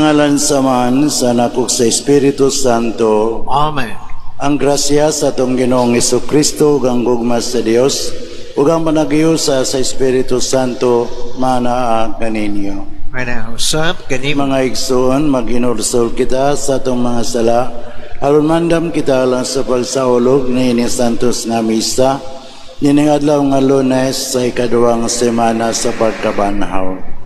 Sa ngalan sa Amahan, sa Anak ug sa Espiritu Santo. Amen. Ang grasya sa atong Ginoong Kristo ug ang gugma sa Dios ug ang panaghiusa sa Espiritu Santo manaa kaninyo. Manaa usab kanimo. Mga igsoon, maghinulsol kita sa atong mga sala aron mandam kita alang sa pagsaulog niini santos nga misa nining adlaw nga Lunes sa ikaduhang semana sa pagkabanhaw.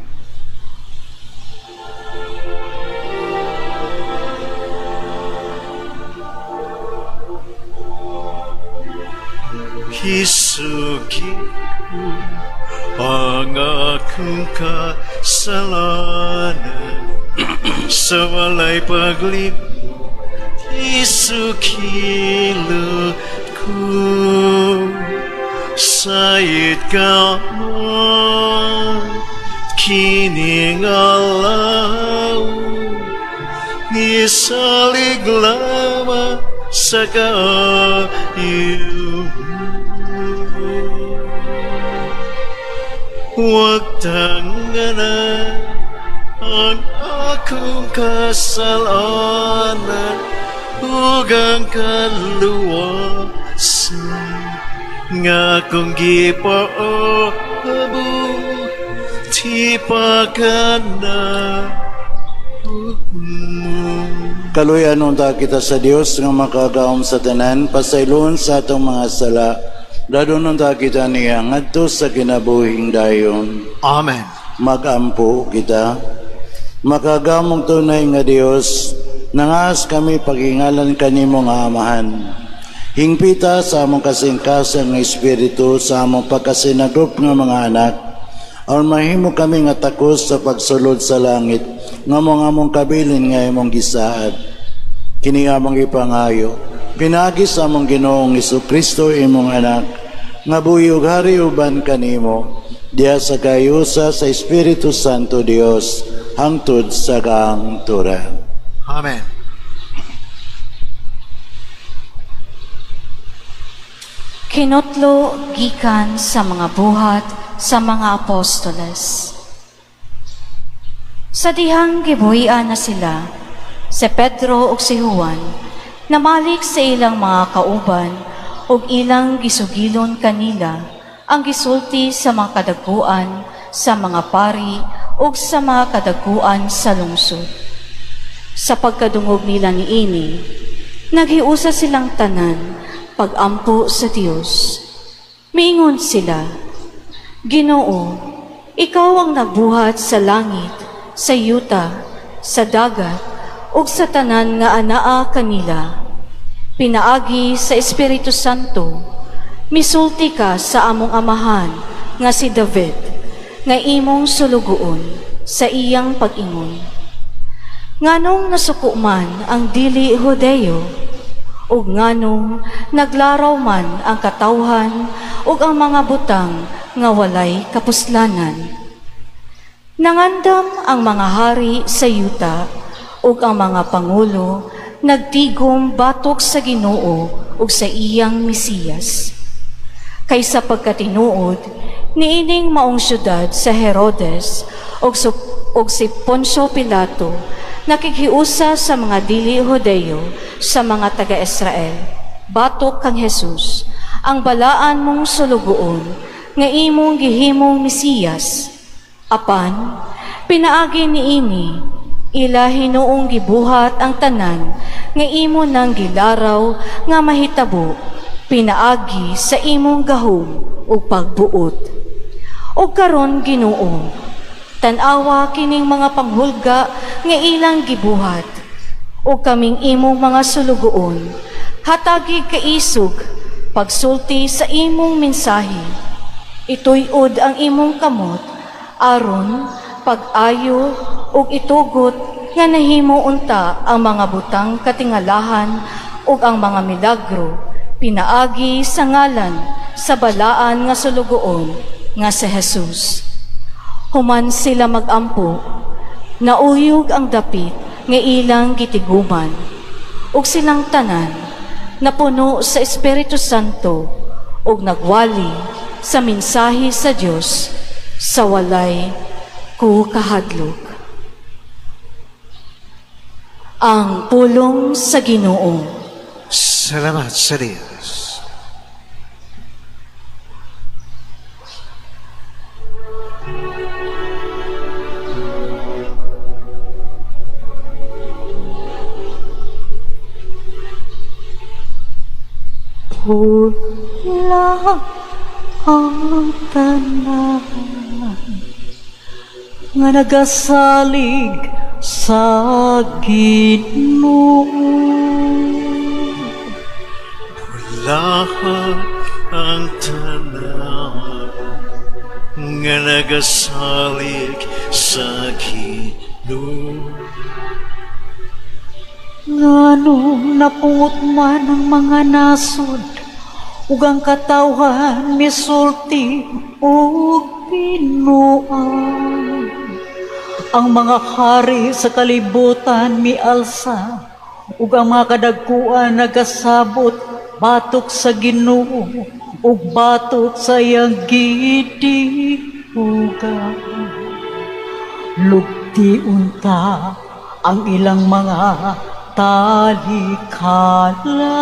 Hisugi ko ang akong kasalanan sa walay paglibot, isukilo ko sayid ka mo kining alawon, nisalig lamang sa kaayo. Huwag tangganan ang akong kasalanan ug ang kaluwasan nga akong gipaabot, tipakan na mo. Kaluyan unta kita sa Dios nga makagahom sa tanan, pasayloon sa atong mga sala. Dadon unta kita niya ngadto sa kinabuhing dayon. Amen. Magampo kita. Makagamong tunay nga Dios, nangaas kami pagingalan kanimo nga Amahan. Hingpita sa among kasingkasang nga espiritu sa among pagkasinagop nga mga anak, aron mahimo kami nga takos sa pagsulod sa langit, nga mong among kabilin nga imong gisaad. Kini among ipangayo pinaagi sa among Ginoong Kristo, imong anak, nga buhi ug hari uban kanimo, diha sa kahiyusa sa Espiritu Santo Dios, hangtod sa kahangturan. Amen. Kinutlo gikan sa mga buhat sa mga apostoles. Sa dihang gibuhian na sila, si Pedro ug si Juan, namalik sa ilang mga kauban ug ilang gisugilon kanila ang gisulti sa mga kadaguan sa mga pari ug sa mga kadaguan sa lungsod. Sa pagkadungog nila niini, naghiusa silang tanan pagampo sa Dios. Miingon sila, "Ginoo, ikaw ang nagbuhat sa langit, sa yuta, sa dagat, ug sa tanan nga anaa kanila. Pinaagi sa Espiritu Santo, misulti ka sa among amahan nga si David, nga imong sulugoon sa iyang pag-ingon. Nganong nasuko man ang dili Hudeo, ug nganong naglaraw man ang katawhan ug ang mga butang nga walay kapuslanan. Nangandam ang mga hari sa yuta ug ang mga pangulo nagtigom batok sa Ginoo ug sa iyang Mesiyas. Kay sa pagkatinuod, niining maong syudad sa Herodes ug si Poncio Pilato nakighiusa sa mga dili Hudeo sa mga taga-Israel batok kang Jesus, ang balaan mong sulugoon nga imong gihimong Mesiyas. Apan pinaagi niini, ila hinuong gibuhat ang tanan nga imo nang gilaraw nga mahitabo pinaagi sa imong gahom ug pagbuot. Ug karon, Ginoo, tan-awa kining mga panghulga nga ilang gibuhat, ug kaming imong mga sulugoon hatagi kaisog pagsulti sa imong mensahe. Ituyod ang imong kamot aron pag-ayo ug itugot nga nahimo unta ang mga butang katingalahan ug ang mga milagro pinaagi sa ngalan sa balaan nga sulugoon nga si Jesus." Human sila magampo, nauyog ang dapit nga ilang gitiguman, ug silang tanan napuno sa Espiritu Santo ug nagwali sa mensahe sa Dios sa walay ku kahadlok. Ang pulong sa Ginoo. Salamat sa Diyos. Pula ang tanan nga nagasalig sa Ginoo. Lahat ang tanan nga nagasalig sa Ginoo. Nganong napungot man ang mga nasod ug ang katawhan misulti og binuang. Ang mga hari sa kalibutan mialsa ug ang mga kadagkuan nagasabot batok sa Ginoo ug batok sa iyang gidihugan. Lugti unta ang ilang mga talikala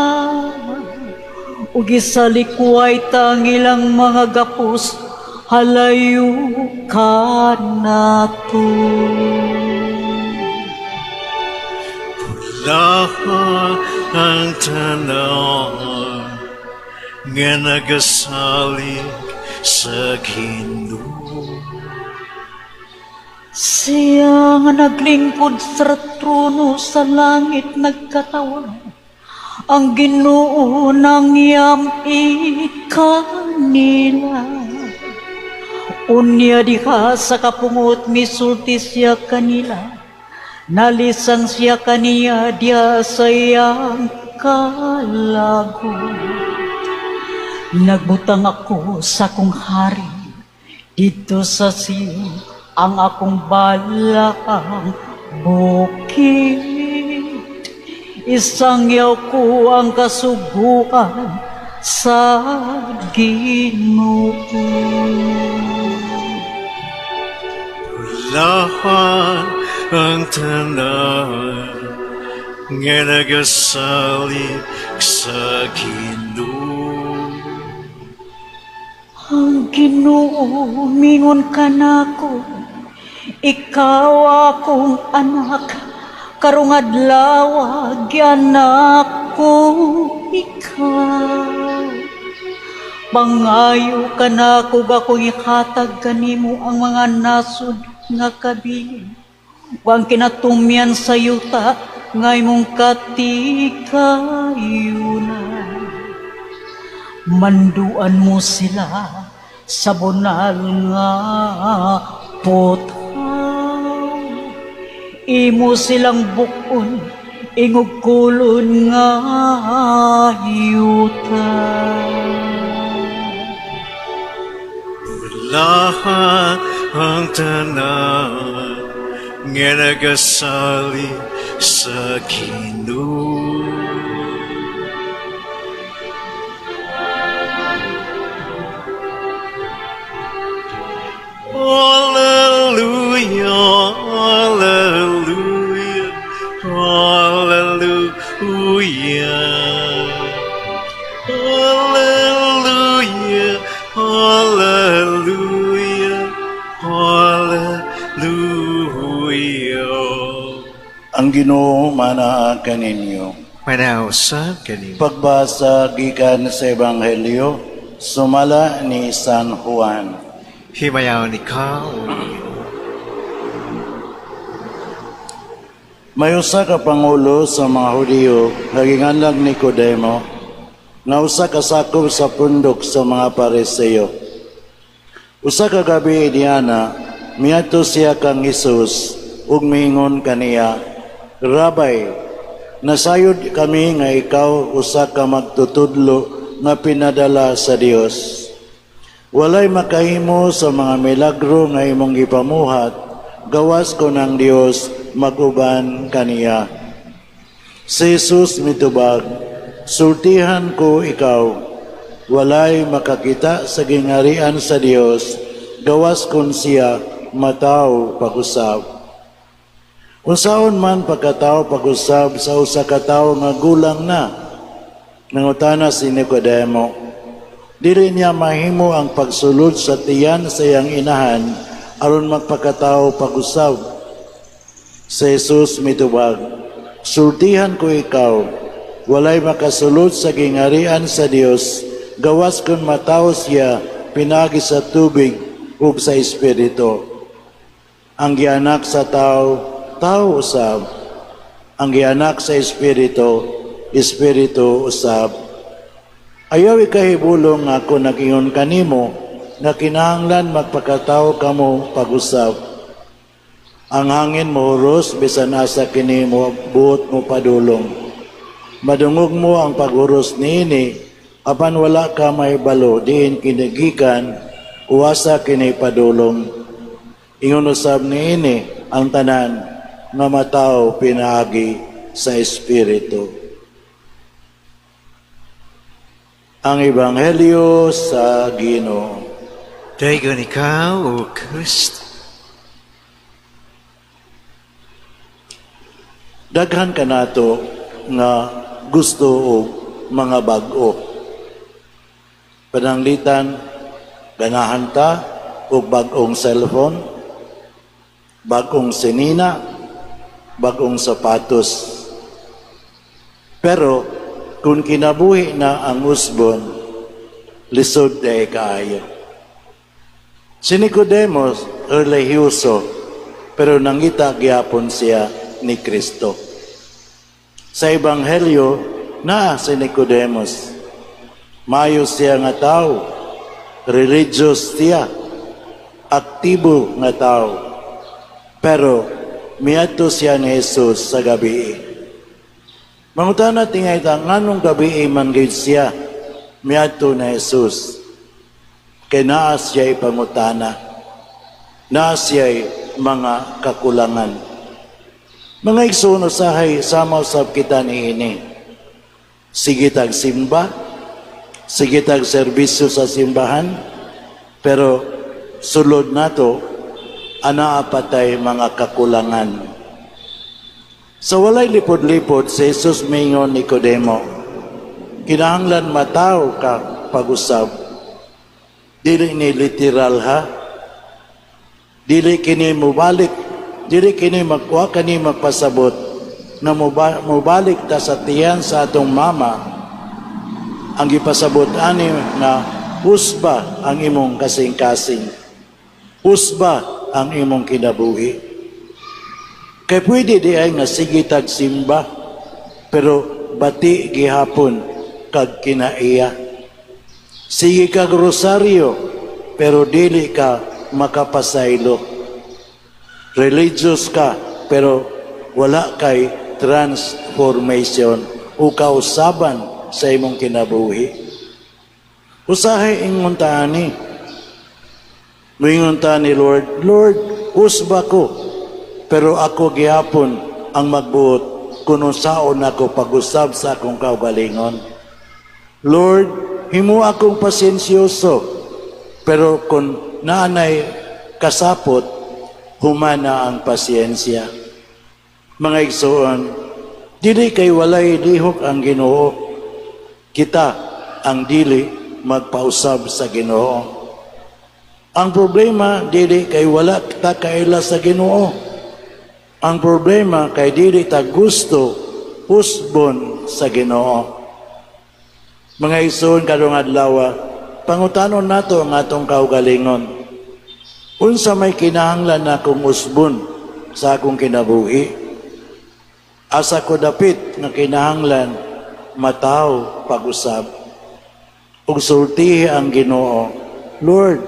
ug isalikway ta ang ilang mga gapos halayo kanato. Lahat ang tanan nga nagasalig sa Ginoo. Siya nga naglingkod sa trono sa langit nagkatawa. Ang Ginoo nangyam-i kanila. Unya diha sa kapungot misulti siya kanila. Nalisang siya kaniya diha sa iyang kalagot. Nagbutang ako sa akong hari didto sa Sion, ang akong balaang bukid. Isangyaw ko ang kasuguan sa Ginoo. Lahat ang tanan nga nagasalig sa Ginoo. Ang Ginoo mingon kanako, ikaw akong anak, karong adlaw gianak ko ikaw. Pangayo kanako ug akong ihatag kanimo ang mga nasod nga kabilin, ug ang kinatumyan sa yuta nga imong katikayunan. Manduan mo sila sa bunal nga puthaw. Imo silang buk-on, ingog kolon nga yuta. Lahat ang tanan nga nagasalig sa Ginoo. Hallelujah, hallelujah, hallelujah. Hallelujah, hallelujah, hallelujah. Ang Ginoo manaa kaninyo. Manausab kanimo. Pagbasa gikan sa Ebanghelyo sumala ni San Juan. Himayaon ikaw, O Ginoo. May usa ka pangulo sa mga Hudiyo nga ginganlag Nicodemo, nga usa ka sakop sa pundok sa mga Pariseo. Usa ka gabi diana, miadto siya kang Hesus ug miingon kaniya, "Rabbi, nasayod kami nga ikaw usa ka magtutudlo nga pinadala sa Dios. Walay makahimo sa mga milagro nga imong gipamuhat, gawas kon ang Dios mag-uban kaniya." Si Jesus mitubag, "Sultihan ko ikaw, walay makakita sa gingharian sa Dios, gawas kon siya matawo pag-usab." Unsaon man pagkatao pag-usab sa usa ka tawo nga gulang na? Nangutana si Nicodemo. Dili niya mahimo ang pagsulod sa tiyan sa iyang inahan aron magpakatao pag-usab. Si Jesus mitubag, "Sultihan ko ikaw, walay makasulod sa gingarian sa Dios gawas kung matawo siya pinaagi sa tubig ug sa Espiritu. Ang gianak sa tao, tao usab. Ang gianak sa Espiritu, Espiritu usab. Ayaw ikahibulong nga ako nag-ingon kanimo nga kinahanglan magpakatao kamo pag-usab. Ang hangin mohuros bisan asa kini mo buot mo padulong. Madungog mo ang paghuros niini, apan wala ka mahibalo diin kini gikan o asa kini padulong. Ingon usab niini ang tanan nga matawo pinaagi sa Espiritu." Ang Ebanghelyo sa Ginoo. Daygon ikaw, O Kristo. Daghan kanato nga gusto og mga bag-o. Pananglitan, ganahan ta og bag-ong cellphone, bag-ong sinina, bag-ong sapatos. Pero kung kinabuhi na ang usbon, lisod diay kaayo. Si Nicodemos, religyoso, pero nangita gyapon siya ni Kristo. Sa Ebanghelyo, naa si Nicodemos. Mayo siya nga tao, religious siya, aktibo nga tao. Pero miadto siya ni Jesus sa gabi. Mangutana tingay ta, nganong gabi man gid siya miadto ni Jesus? Kay naa siya'y pangutana, naa siya'y mga kakulangan. Mga igsoon, usahay sama usab kita niini. Sige tag simba, sige tag serbisyo sa simbahan, pero sulod nato anaa pa tay mga kakulangan. Sa walay lipod-lipod, si Jesus mingon, "Nicodemo, kinahanglan matawo ka pag-usab." Dili ni literal ha. Dili kini mubalik, dili kini magkuha kani magpasabot na mubalik ta sa tiyan sa atong mama. Ang gipasabot ani nga usba ang imong kasing-kasing. Usba ang imong kinabuhi. Kay pwede di ay nga sige tag simba, pero bati gihapon kag kinaiya. Sige kag rosaryo, pero dili ka makapasaylo. Religious ka, pero wala kay transformation o kausaban sa imong kinabuhi. Usahay ingon ta ani. Muingon ta ni Lord, "Lord, usba ko, pero ako gihapon ang magbuot kung unsaon ako pag-usab sa akong kaugalingon. Lord, himo akong pasensyoso, pero kung naanay kasapot, humana ang pasyensya." Mga igsoon, dili kay walay lihok ang Ginoo. Kita ang dili magpausab sa Ginoo. Ang problema, dili kay wala ta kaila sa Ginoo. Ang problema, kay dili ta gusto usbon sa Ginoo. Mga igsoon, karong adlaw, pangutanon nato ang atong kaugalingon. Unsa may kinahanglan akong usbon sa akong kinabuhi? Asa ko dapit nga kinahanglan mataw pag-usab? Ug sultihi ang Ginoo, "Lord,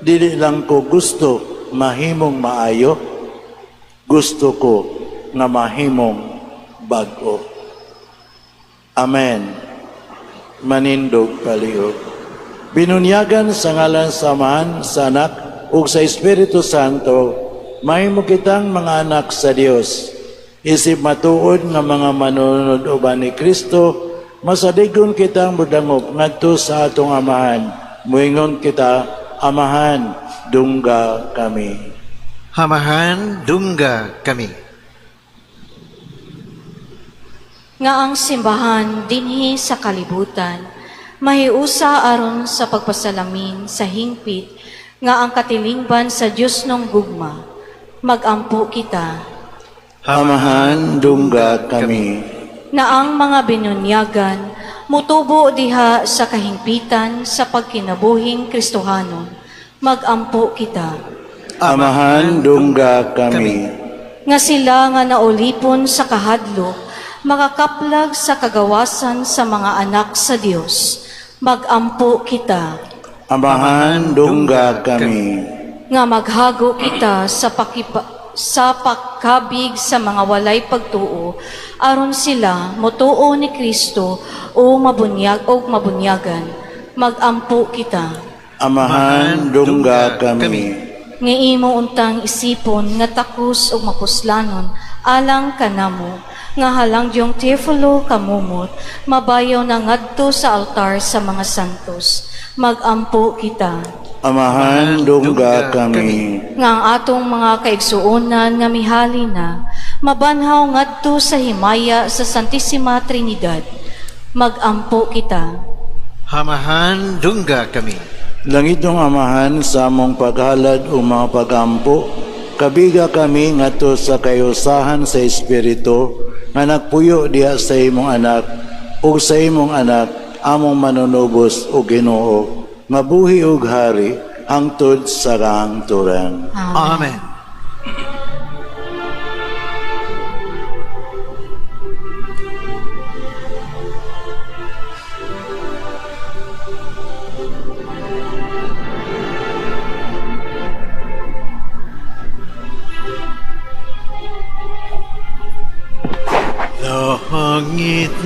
dili lang ko gusto mahimong maayo, gusto ko nga mahimong bag-o." Amen. Manindog palihog. Binunyagan sa ngalan sa Amahan, sa Anak, ug sa Espiritu Santo, mahimo kitang mga anak sa Dios. Isip matuod nga mga manunod uban ni Kristo, masaligon kitang modangop ngadto sa atong Amahan. Muingon kita, "Amahan, dungga kami." Amahan, dungga kami. Nga ang simbahan dinhi sa kalibutan mahiusa aron sa pagpasalamin sa hingpit nga ang katilingban sa Dios ng gugma. Magampo kita. Amahan, dungga kami. Na ang mga binunyagan mutubo diha sa kahingpitan sa pagkinabuhing Kristohanon. Magampo kita. Amahan, dungga kami. Nga sila nga naulipon sa kahadlok makakaplag sa kagawasan sa mga anak sa Dios. Magampo kita. Amahan, dungga kami. Nga maghago kita sa pagkabig sa mga walay pagtuo aron sila motuo ni Kristo o mabunyag o mabunyagan. Magampo kita. Amahan, dungga kami. Nga imo untang isipon nga takos ug mapuslanon alang kanamo nga halangdyong Teofilo kamumot mabayaw na ngadto sa altar sa mga santos. Magampo kita. Amahan, dungga kami. Nga ang atong mga kaigsuonan nga mihali na mabanhaw ngadto sa himaya sa Santissima Trinidad. Magampo kita. Amahan, dungga kami. Langitnong Amahan, sa among paghalad o mga pagampo, kabiga kami ngadto sa kayusahan sa Espiritu nga nagpuyo diha sa imong anak ug sa imong anak among manunubos o Ginoo, nga buhi ug hari hangtod sa kahangturan. Amen. Langit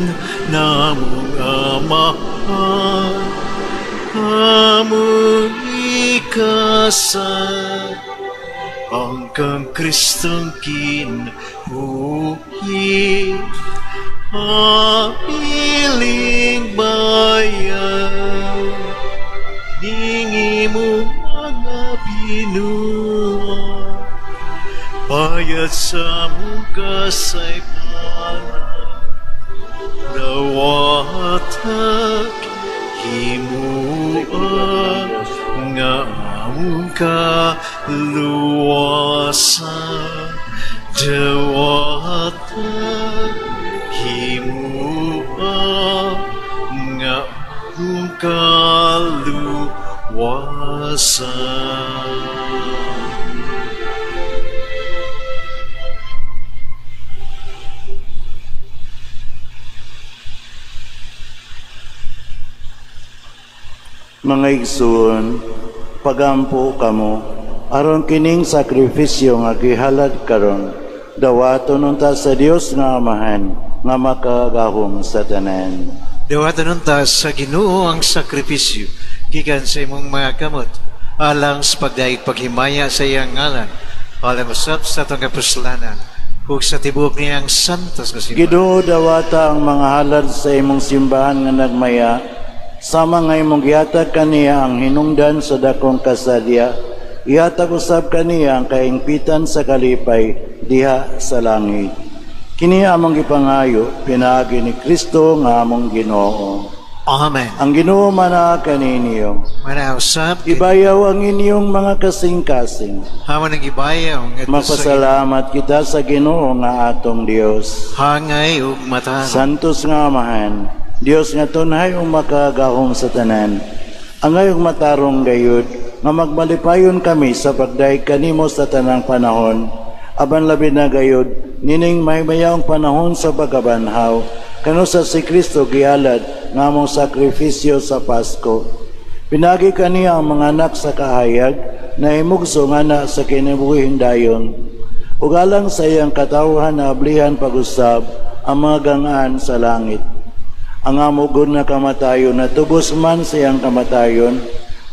namong Amahan, among ikasal, ang kang Kristong kinabuhi, abiling bayan, ning imong mga binuhat, bayad sa among kasaypanan, dawata himua nga among kaluwasan, dawata himua nga among kaluwasan. Mga igsoon, pagampo kamo aron kining sakripisyo nga gihalad karon dawaton unta sa Dios nga Amahan nga makagahom sa tanan. Dawatan unta sa Ginoo ang sakripisyo gikan sa imong mga kamot alang sa pagdayeg paghimaya sa iyang ngalan, alang usab sa atong kapuslanan ug sa tibuok niyang santos nga simbahan. Ginoo, dawata ang mga halad sa imong simbahan nga nagmaya, sama nga imong gihatag kaniya ang hinungdan sa dakong kasadya, ihatag usab kaniya ang kaingpitan sa kalipay diha sa langit. Kini among gipangayo pinaagi ni Kristo nga among Ginoo. Amen. Ang Ginoo manaa kaninyo. Manausab Ibayaw ang inyong mga kasing-kasing. Hamon ang gibayaw ngadto sa Magpasalamat kita sa Ginoo nga atong Dios. Hangay ug matarong. Santos nga Amahan, Dios nga tunhay ug makagahom sa tanan. Angay ug matarong gayud nga magmalipayon kami sa pagdayeg kanimo sa tanang panahon. Apan labi na gayud nining mahimayaong panahon sa pagkabanhaw, kanus-a si Kristo gihalad nga among sakripisyo sa Pasko. Pinaagi kaniya ang mga anak sa kahayag na himugso ngana sa kinabuhing dayon. Ug alang sa iyang katawhan na ablihan pag-usab ang mga gangaan sa langit. Ang amo gud na kamatayon na tubos man sa iyang kamatayon,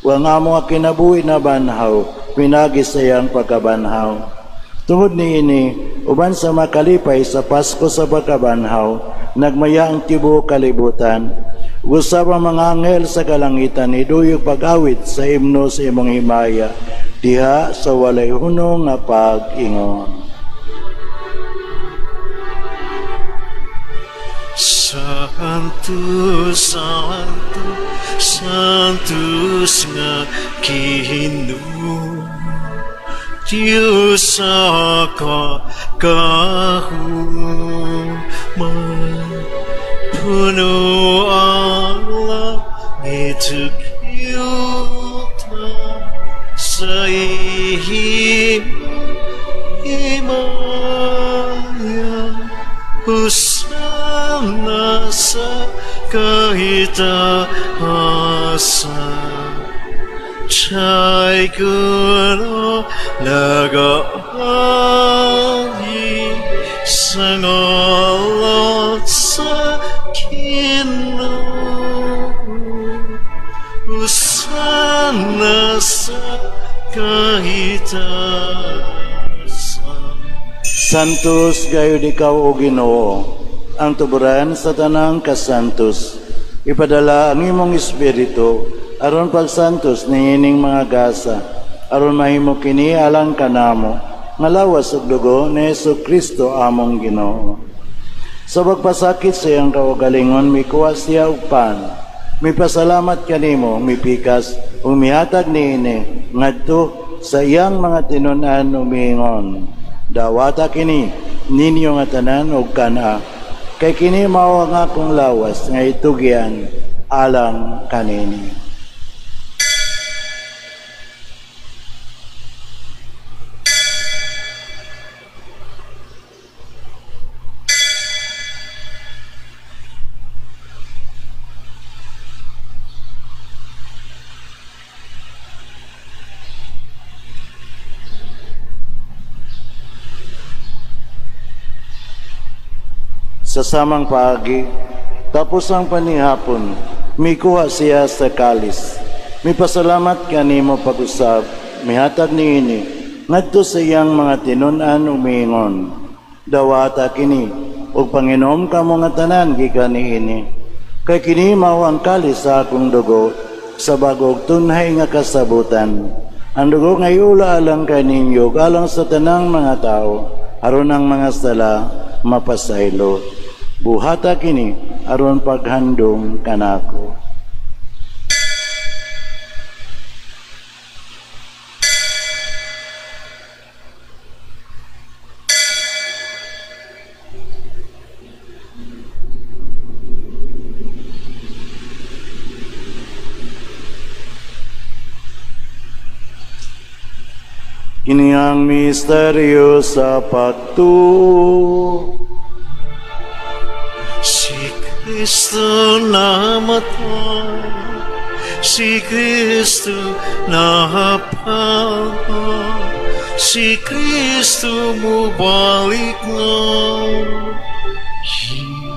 ug ang amo nga kinabuhi na banhaw, pinagi sa iyang pagkabanhaw. Tungod niini, uban sa makalipay sa Pasko sa pagkabanhaw, nagmaya ang tibuok kalibutan. Usab ang mga anghel sa kalangitan, iduyog pag-awit sa imno sa imong himaya, diha sa walay hunong nga pag-ingon. Santo, Santo, Santos nga Ginoo, Diyos sa kakahuman, puno ang langit ug yuta sa imong himaya. Hosana sa kahitaasan. Daygon nagaanhi sa ngalan sa Ginoo. Hosana sa kahitaasan. Santos gayud ikaw, o Ginoo, ang tuburan sa tanang kasantos. Ipadala ang imong espiritu aron pagsantos niining mga gasa, aron mahimo kini alang kanamo nga lawas ug dugo ni Hesus Kristo among Ginoo. Sa pagpasakit sa iyang kaugalingon, mikuha siya og pan, mipasalamat kanimo, mipikas ug mihatag niini ngadto sa iyang mga tinun-an ug miingon, "Dawata kini ninyo nga tanan og kan-a, kay kini mao ang akong lawas nga itugyan alang kanini." Sa samang paagi, tapos ang panihapon, mikuha siya sa kalis. Mipasalamat kanimo pag-usab, mihatag niini ngadto sa iyang mga tinun-an ug miingon, "Dawata kini ug panginom kamo nga tanan gikan niini. Kay kini mao ang kalis sa akong dugo sa bag-ong tunhay nga kasabutan. Ang dugo nga iula alang kaninyo ug alang sa tanang mga tao, aron ang mga sala mapasaylo. Buhata kini aron paghandom kanako." Kini ang misteryo sa pagtuo. Si Kristo namatay, si Kristo nahapan, si Kristo mubalik na.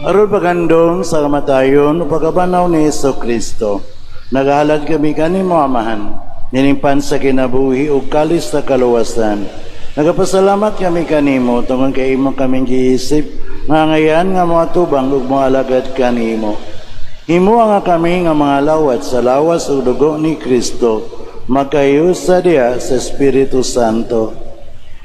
Aron paghandom sa kamatayon ug pagkabanhaw ni Hesus Kristo, nagahalad kami kanimo, Amahan, nining pan sa kinabuhi ug kalis sa kaluwasan. Nagapasalamat kami kanimo tungod kay imo kaming giisip nga ngayan nga moatubang ug moalagad kanimo. Himoa nga kami nga mga lawat sa lawas ug dugo ni Kristo, magkahiusa diha sa Espiritu Santo.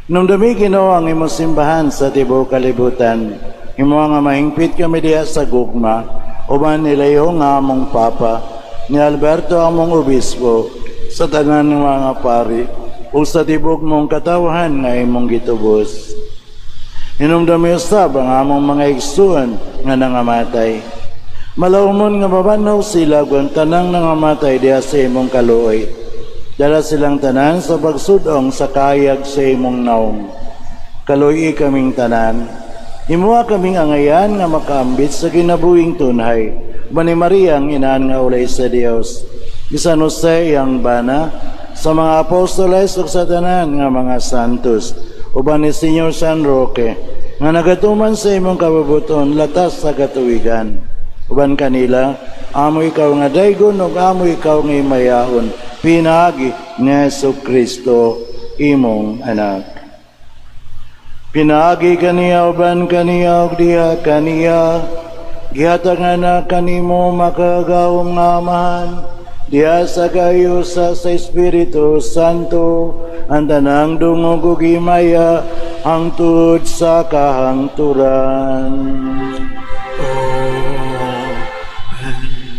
Hinumdumi, Ginoo, ang imong simbahan sa tibuok kalibutan. Himoa nga mahingpit kami diha sa gugma, uban ni Leo nga among Papa, ni Alberto among Obispo, sa tanan ng mga pari, ug sa tibuok mong katawhan nga imong gitubos. Hinumdumi usab ang among mga igsuon nga nangamatay. Malawmon nga mabanhaw sila ug ang tanang nangamatay diha sa imong kaluoy. Dala silang tanan sa pagsudong sa kayag sa imong naong. Kaluoyi kaming tanan. Himoa kaming angayan nga makaambit sa kinabuhing tunhay. Uban ni Maria ang inaan nga ulay sa Dios, ni San Jose iyang bana, sa mga apostoles ug sa tanan nga mga santos, uban ni Señor San Roque, nga nagatuman sa imong kabubuton latas sa katuwigan. Uban kanila, amo ikaw nga daygon ug amo ikaw nga himayaon, pinaagi ni Hesus Kristo, imong anak. Pinaagi kaniya, uban kaniya, ug diha kaniya, gihatag nga na kanimo, makagagahom nga Amahan, diha sa kahiusa sa Espiritu Santo, ang tanang dungog ug himaya hangtod sa kahangturan. Amen.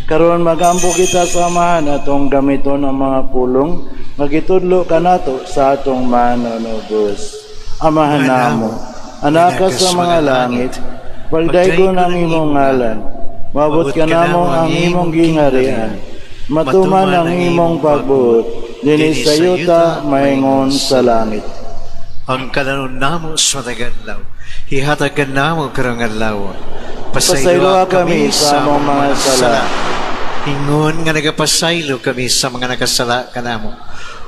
Karon magampo kita sa Amahan atong gamiton ang mga pulong nga gitudlo kanato sa atong manunubos. Amahan namo, anaka sa mga langit, pagdaygon ang imong ngalan, maabot kanamo ang imong gingarian, matuman ang imong pagbuot, dinhi sa yuta maingon sa langit. Ang kalanon namo sa matag adlaw, ihatag kanamo karong adlaw. Pasayloa kami sa among mga sala. Ingon nga nagapasaylo kami sa mga nakasala kanamo.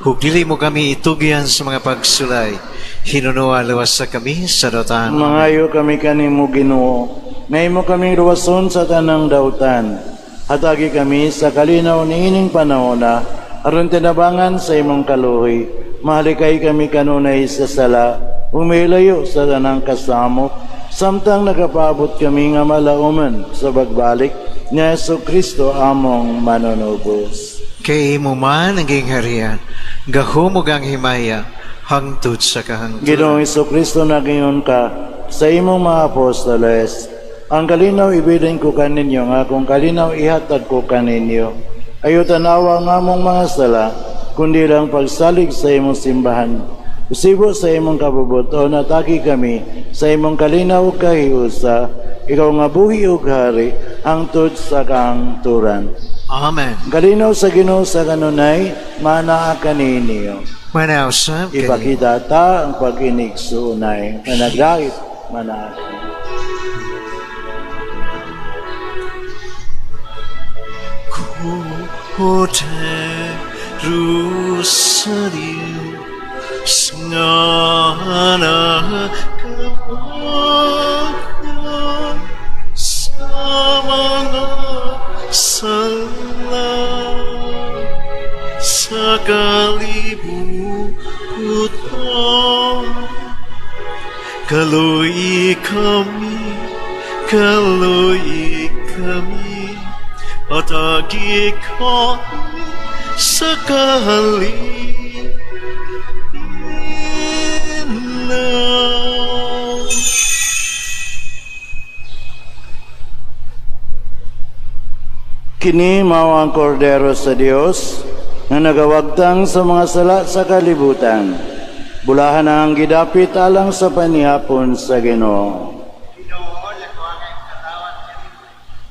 Ug dili mo kami itugyan sa mga pagsulay. Hinunoa luwasa kami sa dautan. Mangayo kami kanimo Ginoo, nga imo kaming luwason sa tanang dautan. Hatagi kami sa kalinaw niining panahona, aron tinabangan sa imong kaluoy. Mahalikay kami kanunay sa sala, umilayo sa tanang kasamok, samtang nagapaabot kami nga malauman sa pagbalik ni Hesus Kristo among manunubos. Kay imo man ang gingharian, gahom ug ang himaya, hangtod sa kahangturan. Ginoong Kristo, nag-ingon ka sa imong mga apostoles, ang kalinaw ibilin ko kaninyo, nga akong kalinaw ihatag ko kaninyo. Ayaw tanawa ang among mga sala, kundi lang pagsalig sa imong simbahan. Usibo sa imong kabubuton, atagi kami sa imong kalinaw ug kahiusa, ikaw nga buhi ug hari, hangtod sa kahangturan. Amen. Kalinaw sa Ginoo sa kanunay, manaa kaninyo. Manaw usab kanimo. Ipakita ta ang pag-inigsuonay, managdait, manaa. Jerusalem ngana sa mga sala sa kalibutan. Kaluoyi kami, kaluoyi kami, atagi kami sa kalinaw. Kini mao ang kordero sa Dios nga nagawagtang sa mga sala sa kalibutan. Bulahan ang gidapit alang sa panihapon sa Ginoo.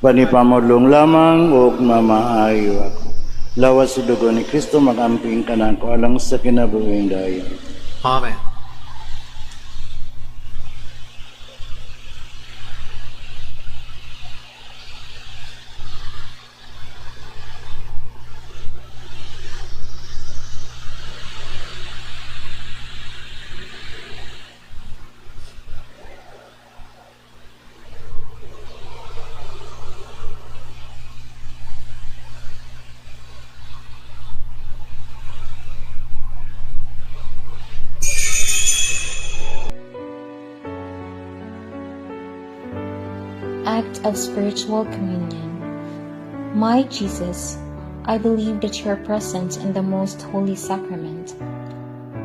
Panipamudlong lamang ug mamaayo ako. Lawas sa dugo ni Kristo magamping kanako alang sa kinabuhing dayon. Amen. Act of Spiritual Communion. My Jesus, I believe that you are present in the Most Holy Sacrament.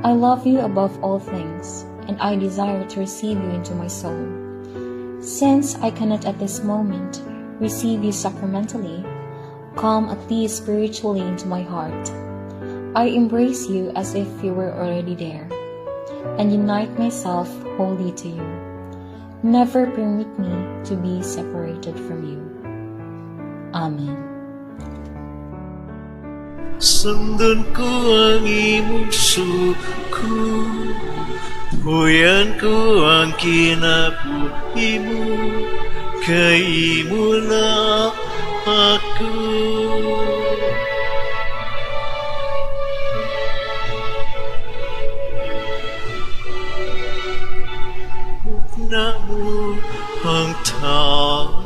I love you above all things, and I desire to receive you into my soul. Since I cannot at this moment receive you sacramentally, come at least spiritually into my heart. I embrace you as if you were already there, and unite myself wholly to you. Never permit me to be separated from you. Amen. Sundon ko ang imong suko, Puyan ko ang kinabuhi mo, kay imo na ako. Na mo ang tao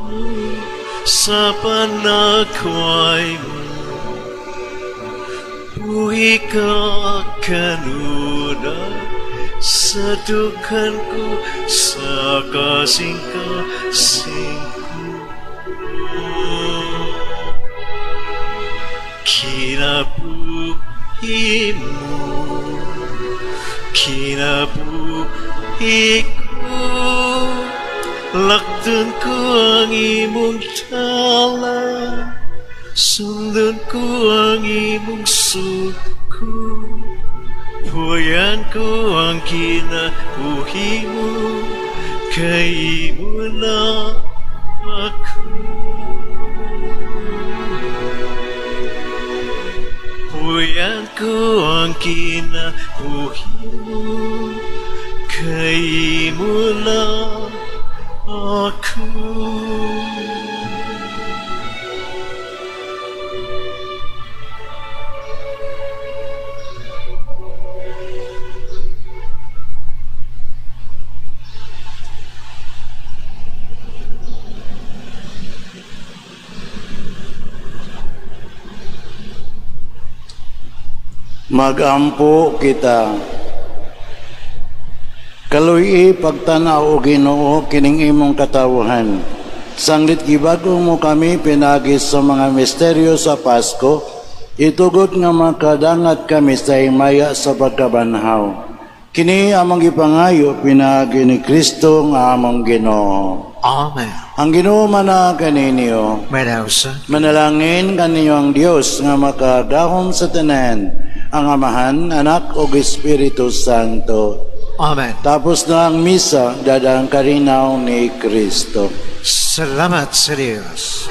sa panagkway mo. Buhi ka kanunay sa dughan ko, sa kasing-kasing ko. Kinabuhi mo, kinabuhi ko, lakton ko ang imong talan. Sundon ko ang imong sugo, Puyan ko ang kinabuhi mo, kay imo na ako. Puyan ko ang kinabuhi mo, kay imo na ako. Magampo kita. Kaluy-i pagtanaw o Ginoo kining imong katawhan. Sanglit gibago mo kami pinagi sa mga misteryo sa Pasko, itugot nga makadangat kami sa himaya sa pagkabanhaw. Kini among gipangayo pinaagi ni Kristo nga among Ginoo. Amen. Ang Ginoo mana kaninyo. Manausa. Manalangin kaninyo ang Dios nga makagahom sa tanan, ang Amahan, Anak ug Espiritu Santo. Amen. Tapos na ang misa, dadang karinaw ni Kristo. Salamat sa Diyos.